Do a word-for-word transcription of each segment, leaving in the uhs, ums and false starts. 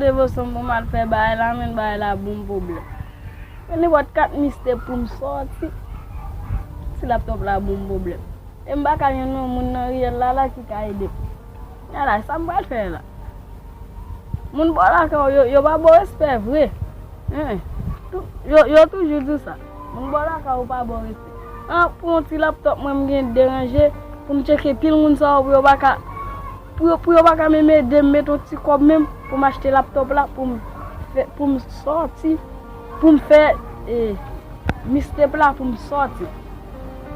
Devosyon pou m al fè bagay la, men bagay la bon pwoblèm. Men nenpòt kat mistè pou m sòti, si laptòp la bon pwoblèm. E m pa ka jwenn yon moun nan riyèl la la ki ka ede m. Ala, sa m pral fè la? Moun bò lakay w yo, yo pa ba w respè vre. Hein. Tou- Yo, yo toujou di w sa. Moun bò lakay w pa ba w respè. An, pou yon ti laptòp mwen m gen deranje, pou m tcheke pil moun sa yo, pou yo pa ka, pou yo, pou yo pa ka menm ede m met yon ti kòb menm, pou m achte laptòp la, pou m fè, pou m sòti, pou m fè, e, mistè la, pou m sòti.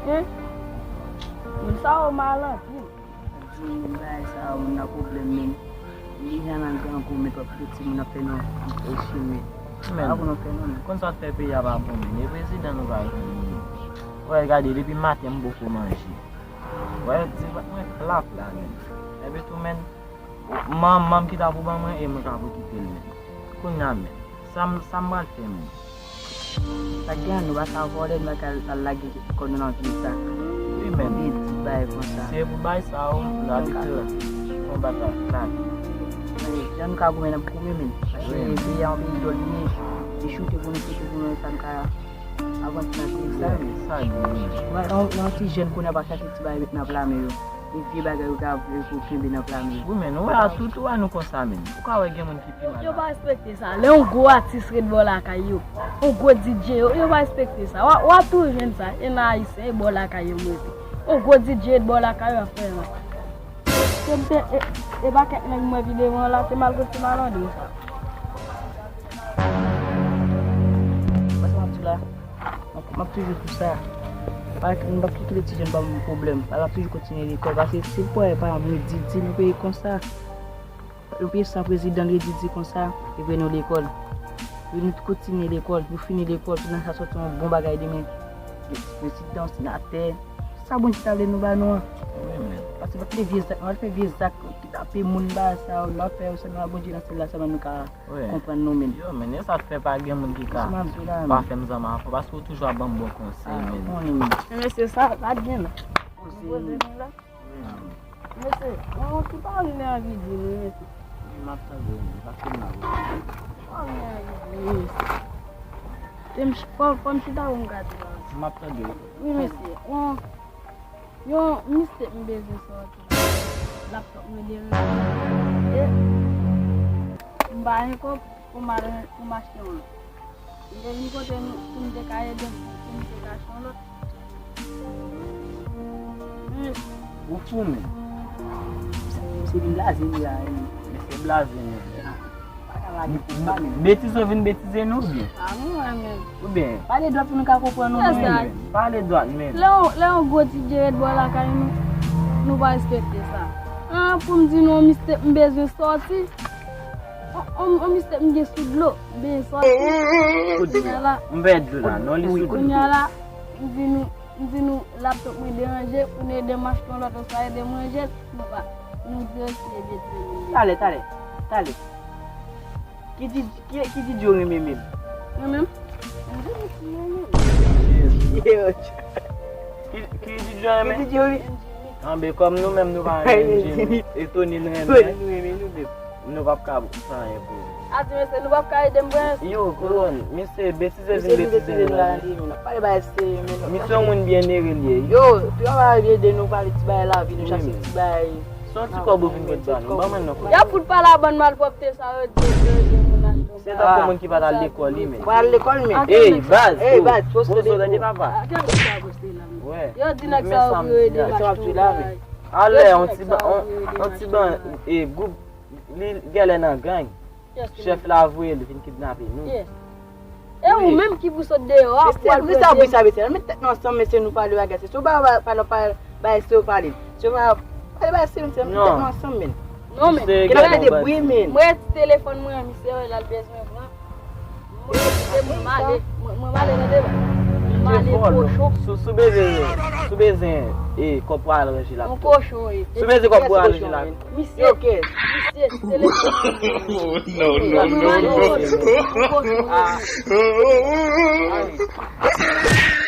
Hein? Moun sa yo mal anpil. Di moun bagay sa yo, moun nan pwoblèm, men. Li jan nan grangou, men twòp pitit moun ap fè nan, e, chimen. Men, pa konn fè non, men. Konn sa k fè peyi a pa bon, men. E prezidan nou pa jwenn, men. Wè, gade, depi maten m poko manje. Wè, di mwen plat la, men. Epi tou, men, manman m ki ta pou ban mwen, e mwen ka pou kite l, men. Kounye a, men. Sa m, sa m pral fè, men. Sa k gen, nou pa ka vòlè, nou pa ka al lage kò nou nan vye zak. Wi, men. Vye ti bagay konsa. Se pou bagay sa yo, nou abitye konbat ak plat. Jan nou ka goumen, n ap goumen, men. Paske peyi a yon peyi dòl li ye. Li choute pou nou, choute pou nou, sa nou ka avanse nan peyi sa, men. Sa gen, wi. Yon, yon ti jèn kounye a pa chache ti bagay met nan pla men yo. E vye bagay yo ka vle pou kenbe nan pla men yo. Wi, men, nou wè a tout, ou wè nou konsa, men. Ou ka wè gen moun ki Yo, yo pa respekte sa. Lè yon gwo atis ret bò lakay yo, yon gwo D J, yo, yo pa respekte sa. W a, w a tou jwenn sa. E nan Ayisyen, e bò lakay yo m rete. Yon gwo D J ret bò lakay yo ap fè lan. Se te, e, e pa kèk nèg mwen pi devan la, se malkote malandren sa. Wè sa m ap di w la? M ap, m ap toujou di w sa. Pa, m p ap kite ti jèn ba m pwoblèm. M ap toujou kontinye lekòl. Paske si w kwè paran m ret di di nou peye konsa. Yon peyi san prezidan, li di di konsa, li vre nou lekòl. Wi, nou kontinye lekòl, nou fini lekòl, pou nou sa sòti yon bon bagay demen. Prezidan, senatè, sa Bondye ta vle nou ba nou an. Wi, men. Paske pa kite vye zak, nou al fè vye zak, kidnape moun, bagay sa yo, nou al fè yo sèlman Bondye nan syèl la, sèlman nou ka konprann nou menm. Yo, men, e sa k fè pa gen moun ki ka pa fè m zanmi avè w, paske w toujou ap ban m bon konsèy, men. Mesye, sa, pa t gen la. Poze nou la. Mesye, yon ti pawòl m te anvi di nou, mesye. Wi, m ap tande w, men, pase m la, wi. Pawòl m te anvi di nou, mesye. Te m ch-, fò, fò m chita pou m ka di pawòl. M ap tande w. Wi, mesye. Yon, yon mistake m bezwen sòti. Laptòp mwen deranje. E m pa gen kòb pou m al, pou m achte yon lòt. M te vin kote nou pou m te ka ede m, pou m te ka achte yon lòt. Hmm. Ou fou, men. Se, se vin blaze li la, men. Men se blaze, men. Pa ka lage pou m pale. Betize w vin betize nou, oubyen? Pa nou, men. Oubyen? Pale dwat pou nou ka konprann nou, men. Pale dwat, men. Lè yon, lè yon gwo ti djeret bò lakay nou, nou pa respekte sa. An, pou m di nou, yon mistake m bezwen sòti. On, on, on mistake m gen sou dlo. M bezwen sòti. Kounye a la. M pèdi dlo la. Non, li sou dlo. Kounye a la, m di nou, m di nou laptop mwen deranje, pou nou ede m achte yon lòt oswa ede m ranje l, nou pa, nou di oke, betize nou ye. Talè, talè, talè. Ki di, ki, ki di Djo renmen menm? Mwen menm? M di nou ki renmen. Ki, ki di Djo renmen? Ki di Djo renmen? Anben, kòm nou menm nou pa renmen Jimmy, e Tony n renmen, nou p ap ka fè anyen pou li. A di mesye, nou p ap ka ede m pran. Yo, kòwòn, mesye, betize vin betize nou la. Misye yon moun byen ere li ye. Yo, travay ede nou pale ti bagay lavi, nou chache ti bagay. Se yon ti kòb ou vin met ba nou, ban mwen non. Y ap fout pale a bann malpwòpte sa yo di yo di moun achte. Se tankou moun ki pa t al lekòl li menm. Pa al lekòl menm. Ey, baz, ey, baz, poste de papa. Yo di nèg sa yo pou yo ede m achte yon bagay. Alè, yon ti ban, yon ti ban, e, gwoup, li gèlè nan gang. Chèf la voye l vin kidnape nou. E ou menm ki pou sot deyò a, pou al poze m. Mesye, sa, mesye, met tèt nou ansanm, mesye, nou pale bagay. Se sou ba, ba, pale, pale, bay, se yo pale. Se yo pa, pale, bay, se, mesye, met tèt nou ansanm, men. Non, men. Gen ap mete bri, men. Mwen, telefòn mwen, misye, wè, l al bezwen pran. Mwen, mwen, mwen male, mwen, mwen male nan deba. Mwen male kochon. Sou, sou bezwen, sou bezwen, e, kòb pou al ranje laptop. Yon kochon, e. Sou bezwen kòb pou al ranje laptop. Misye, misye, telefòn. Non, non, non, non. Yon kochon.